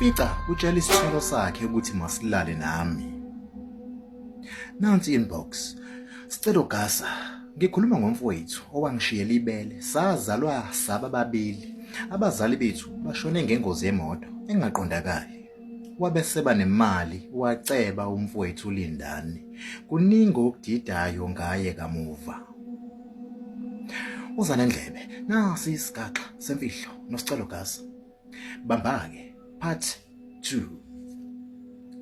Ngimfica utshela isithelo sakhe ukuthi masilale nami. Nansi inbox. Sicelo Gasa, ngikhuluma ngomfowethu owangishiyela ibele. Sazalwa saba babili. Abazali bethu bashone ngengozi yemoto engaqondakali. Wabe seba nemali waceba umfowethu uLindani. Kuningi okudidayo ngaye kamuva. Uza nendlebe nasi isigaxa semfihlo noSicelo Gasa. Bamba-ke part 2.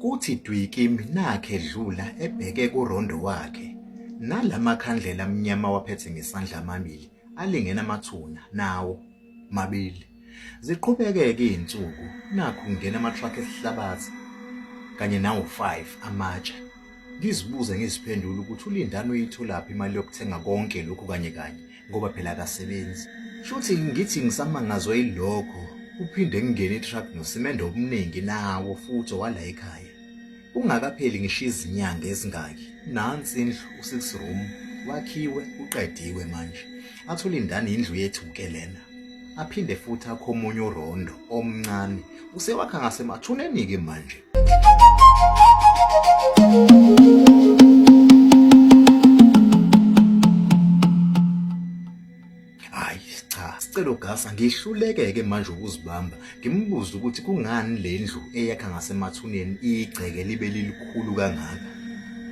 Kuthi dwi kimi nakhe edlula ebheke kurondo wakhe. Nalamakhandlela amnyama waphethe ngesandla amabili alingena amathuna nawo mabili. Ziqhubeke-ke iy'nsuku nakhu kungena ama-truck esihlabathi kanye nawu-5 amatshe. Ngizibuze ngiziphendule ukuthi uLindani uyitholaphi imali yokuthenga konke lokhu kanye kanye ngoba phela akasebenzi. Shuthi ngithi ngisamangazwe yilokho kuphinde kungene i-truck nosimende omningi nawo futhi owala ekhaya. Kungakapheli ngisho izinyanga ezingaki nansi indlu u-six room wakhiwe uqediwe manje. Athi uLindani indlu yethu-ke lena. Aphinde futhi akhe omunye urondo omncane usewakha ngasemathuneni-ke manje. Hayi cha, Sicelo Gasa ngihluleke-ke manje ukuzibamba ngimbuze ukuthi kungani le ndlu eyakha ngasemathuneni igceke libe lilikhulu kangaka.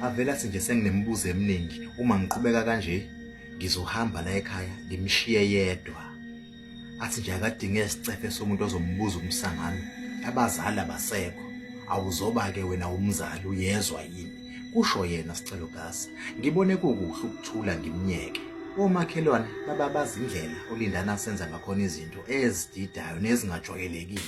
Avele athi nje senginemibuzo eminingi uma ngiqhubeka kanje ngizohamba la ekhaya ngimshiye yedwa. Athi nje akadinge isicefe somuntu ozombuza umsangano abazali abasekho awuzoba-ke wena umzali uyezwa yini kusho yena Sicelo Gasa ngibone kukuhle ukuthula ngimnyeke omakhelwane bababaza indlela olindana asenza ngakhona izinto ezididayo nezingajwayelekile.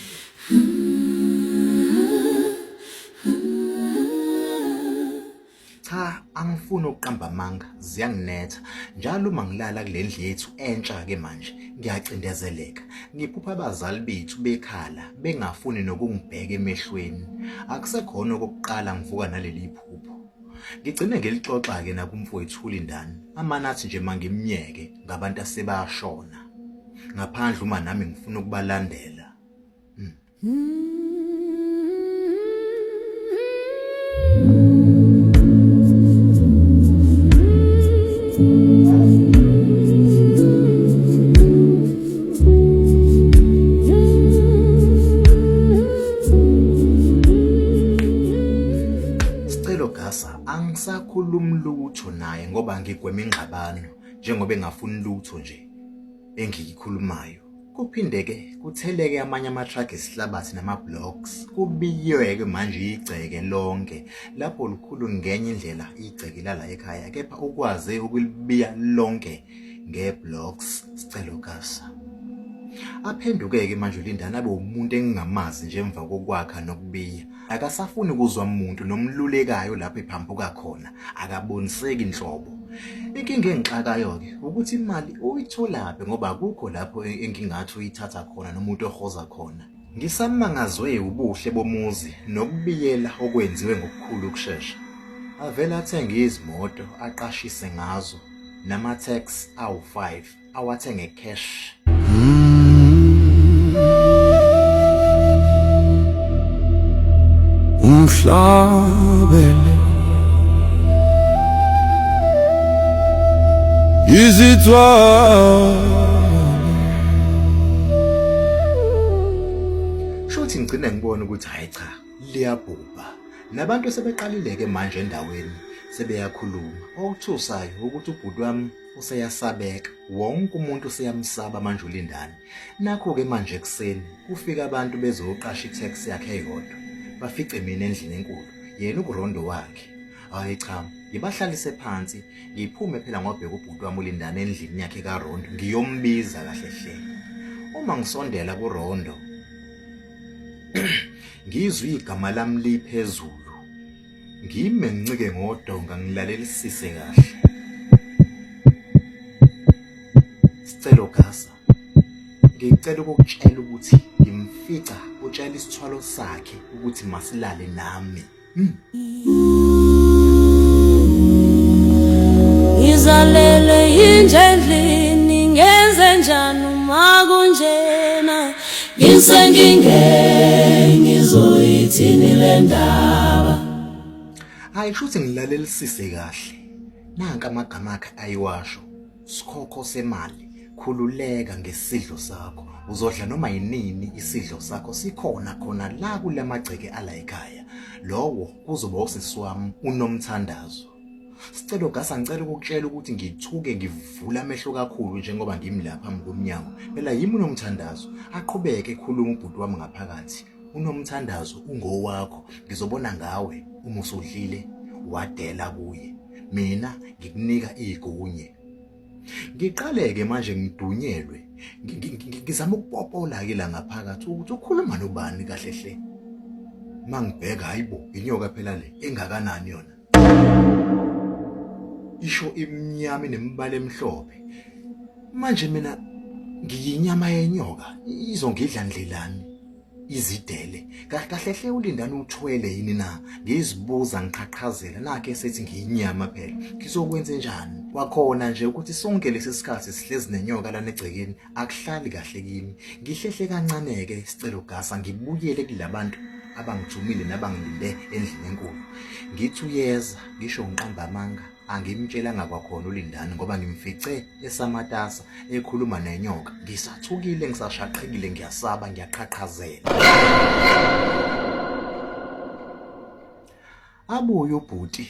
Cha angifuni ukuqamba amanga ziyanginetha njalo uma ngilala kule ndlu yethu entsha-ke manje ngiyacindezeleka ngiphupha abazali bethu bekhala bengafuni nokungibheka emehlweni akusekhona okokuqala ngivuka naleli phupho ngigcine ngilixoxa-ke nakumfowethu uLindani amane athi nje mangimnyeke ngabantu asebashona ngaphandle uma nami ngifuna ukubalandela. Sicelo Gasa angisakhulumi lutho naye ngoba ngigwema ingxabano njengoba engafuni lutho nje engiyikhulumayo. Kuphinde-ke kutheleke amanye ama-truck esihlabathi nama-blocks kubiyeke manje igceke lonke lapho likhulu ngenye indlela igceke lala ekhaya kepha ukwaze ukulibiya lonke nge-blocks Sicelo Gasa. Aphenduke-ke manje uLindani abe umuntu engingamazi nje emva kokwakha nokubiya. Akasafuni kuzwa muntu nomlulekayo lapho ephambuka khona, akaboniseki nhlobo. Inkinga engixakayo-ke ukuthi imali uyitholaphi ngoba akukho lapho engingathi uyithatha khona noma utohoza khona. Ngisamangazwe ubuhle bomuzi nokubiyela okwenziwe ngokukhulu ukushesha. Avele athenge izimoto aqashise ngazo nama-tax awu-5 awathenge cash. Umhlabele izithwalo. Shuthi ngigcine ngibona ukuthi hayi cha liyabhubha. Nabantu sebeqalile-ke manje endaweni sebeyakhuluma. Okuthusayo ukuthi ubhuti wami useyasabeka wonke umuntu useyamsaba manje uLindani nakho-ke manje ekuseni kufika abantu bezoqasha i-taxi yakhe eyodwa bafice mina endlini enkulu yena ukurondo wakhe hayi cha ngibahlalise phansi ngiphume phela ngobheka ubhuti wami uLindani endlini yakhe karondo ngiyombiza kahle hle uma ngisondela kurondo ngizwe igama lami liphezulu Ngime ngincike ngodonga ngilalelisise kahle. Sicelo Gasa, ngicela ukukutshela ukuthi ngimfica utshela isithwalo sakhe ukuthi masilale nami. Ngizalele inja endlini ngenze njani uma kunjena ngise nginge ngizo lendaba. Hayi shuthi ngilalelisise kahle. Nanka amagama akhe ayiwasho. Sikhokho semali, khululeka ngesidlo sakho. Uzodla noma yinini isidlo sakho sikhona khona la kulamagceke ala ekhaya. Lowo kuzoba usisi wami unomthandazo. Sicelo Gasa ngicela ukukutshela ukuthi ngithuke ngivula amehlo kakhulu njengoba ngimi la phambi komnyango. Phela yimi unomthandazo. Aqhubeke ekhuluma ubhuti wami ngaphakathi. Unomthandazo ungowakho. Ngizobona ngawe uma usudlile wadela kuye. Mina ngikunika igunye. Ngiqaleke manje ngidunyelwe. Ngizama ukupopola ke la ngaphakathi ukuthi ukhuluma nobani kahle hle. Mangibheka hayibo inyoka phela le engakanani yona. Isho imnyama nemibala emhlophe. Manje mina ngiyinyama yenyoka izongidla ndlelani izidele. Kahle kahle hle ulindani uthwele yini na? Ngizibuza ngiqhaqhazela nakhe sethi ngiyinyama phela. Ngizokwenza njani? Kwakhona nje ukuthi sonke lesi sikhathi sihlezi nenyoka lana egcekeni akuhlali kahle kimi. Ngihlehle kancane-ke Sicelo Gasa ngibuyele kulabantu abangithumile nabangilinde endlini enkulu. Ngithi uyeza ngisho ngiqamba amanga angimtshelanga kwakhona uLindani ngoba ngimfice esamatasa ekhuluma nenyoka. Ngisathukile ngisashaqekile ngiyasaba ngiyaqhaqhazela. Abuye ubhuti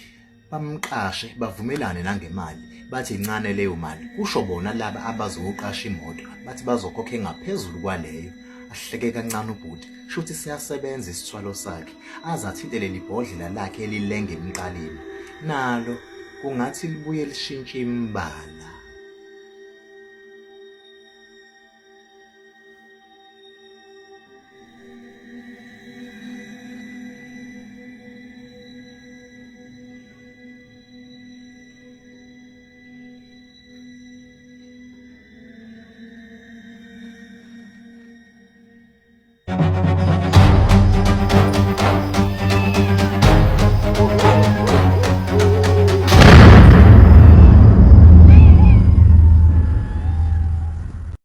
bamqashe bavumelane nangemali bathi incane leyo mali kusho bona laba abazoqasha imoto bathi bazokhokha engaphezulu kwaleyo ahleke kancane ubhuti shuthi siyasebenza isithwalo sakhe aze athinte leli bhodlela lakhe elilenga emqaleni nalo kungathi libuye lishintshe imbala.